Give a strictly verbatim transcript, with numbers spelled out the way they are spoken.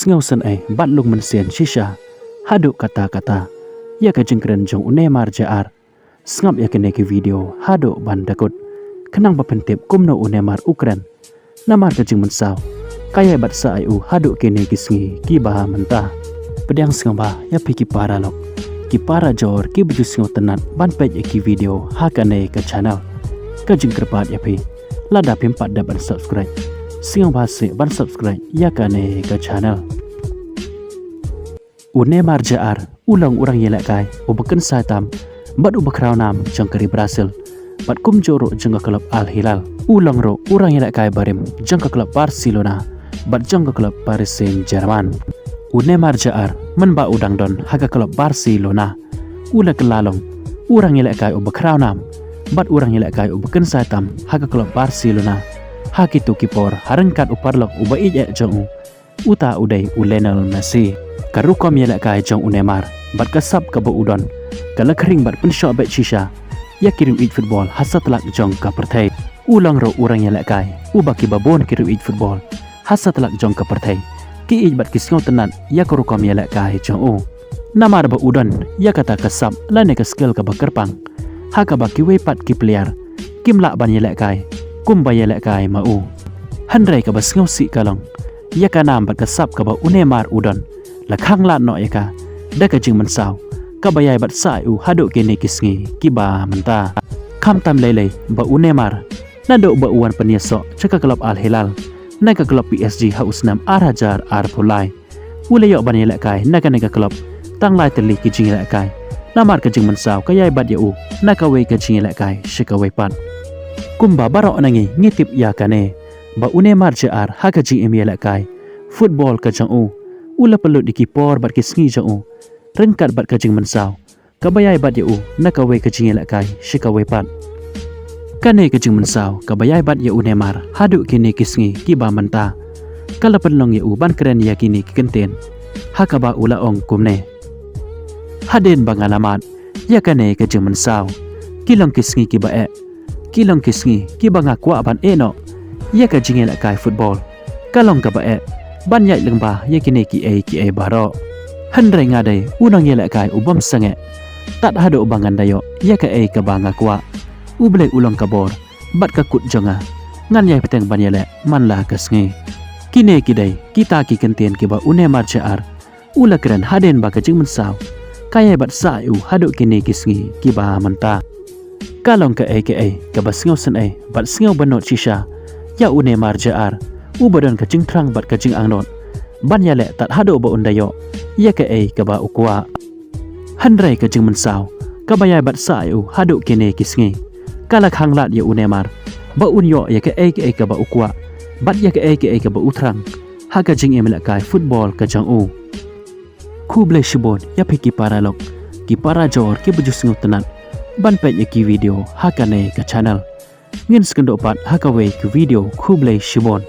Sngewsynei bad lung mynsiem shisha haduh katta katta ïa ka jingkren jong u Neymar Jr. Sngap ïa kine ki video haduh ban da kut, khnang ba phin tip kumno u Neymar u kren. Namar ka jingmynsaw ka ïai bat sah ïa u haduh kine ki sngi kiba mynta. Pdiang sngewbha ïa phi ki para lok, ki para jor kiba ju sngewtynnat ban peit ïa ki video ha kane ka channel. Ka jingkyrpad ïa phi, lada phim pat dep ban subscribe, sngewbha seh ban subscribe ïa kane ka channel. U Neymar Jr u long u rangïalehkai uba kynsai tam bad uba khraw nam jong ka ri Brazil, bad kumjuh ruh jong ka klub Al Hilal. U long ruh u rangïalehkai barim jong ka klub Barcelona bad jong ka klub Paris Saint-Germain. U Neymar Jr mynba u dang don ha ka klub Barcelona, u la kylla long u rangïalehkai uba khraw nam bad u rangïalehkai uba kynsai tam ha ka klub Barcelona ha kito ki por, ha ryngkat u paralok uba ïeit eh jong u, uta u dei u Lionel Messi. Ka rukom ïalehkai jong u Neymar bad ka sap kaba u don ka la khring bad pynshoh beit shisha ïa ki riew ïeit football ha satlak jong ka pyrthei. U long ruh u rangïalehkai uba kiba bun ki riew ïeit football ha satlak jong ka pyrthei ki ïeit bad ki sngewtynnat ïa ka rukom ïalehkai jong u. Namar ba u don ïa kata ka sap lane ka skill kaba kyrpang, ha kaba kiwei pat ki player kim lah ban ïalehkai kumba ïalehkai ma u. Hynrei kaba sngewsih ka long ïa ka nam bad ka sap kaba u Neymar u don la khanglad noh ïa ka da ka jingmynsaw kaba ïai bat sah ïa u haduh kine ki sngi kiba mynta. Khamtam lei lei ba u Neymar, naduh ba u wan pynïasoh sha ka klub Al Hilal na ka klub P S G ha u snem ar hajar arphew lai, u la ïoh ban ïalehkai na kane ka klub tang lai tylli ki jingïalehkai. Namar ka jingmynsaw ka ïai bat ïa u na kawei ka jingïalehkai sha kawei pat. Kumba baroh na ngi ngi tip ïa kane, ba u Neymar Jr ha ka jingim ïalehkai football ka jong u, u la pynlut ïa ki por bad ki sngi jong u ryngkat bad ka jingmynsaw kaba ïai bat ïa u na kawei ka jingïalehkai sha kawei pat. Kane ka jingmynsaw kaba ïai bat ïa u Neymar haduh kine ki sngi kiba mynta ka la pynlong ïa u ban kren ïa kine ki kyntien, ha kaba u la ong kumne: Hadien ba nga la mad ïa kane ka jingmynsaw, ki long ki sngi kiba eh, ki long ki sngi kiba nga kwah ban ïeh noh ïa ka jingïalehkai football. Ka long kaba eh ban ïaid lyngba ïa kine kiei kiei baroh. Hynrei nga dei u nongïalehkai u bym sangeh, tad haduh ba ngan da ïoh ïa kaei kaba nga kwah. U Blei u long ka bor bad ka kut jong nga, ngan ïai bteng ban ïaleh man la ka sngi. Kine ki dei kita ki kyntien kiba u Neymar Jr u la kren hadien ba ka jingmynsaw ka ïai bat sah ïa u haduh kine ki sngi kiba mynta. Ka long kaei kaei kaba sngewsynei bad sngewbynnud shisha ïa u Neymar Jr, uba don ka jingthrang bad ka jingangnud ban ïaleh tad haduh ba un da ïoh ïa kaei kaba u kwah. Hynrei ka jingmynsaw kaba ïai bat sah ïa u haduh kine ki sngi ka la khanglad ïa u Neymar ba un ïoh ïa kaei kaei kaba u kwah bad ïa kaei kaei kaba u thrang ha ka jingim ïalehkai football ka jong u. Khublei shibun ïa phi ki para lok, ki para jor kiba ju sngewtynnat ban peit ïa ki video ha kane ka channel. Ngin sa ïakynduh pat ha kawei ka video. Khublei shibun.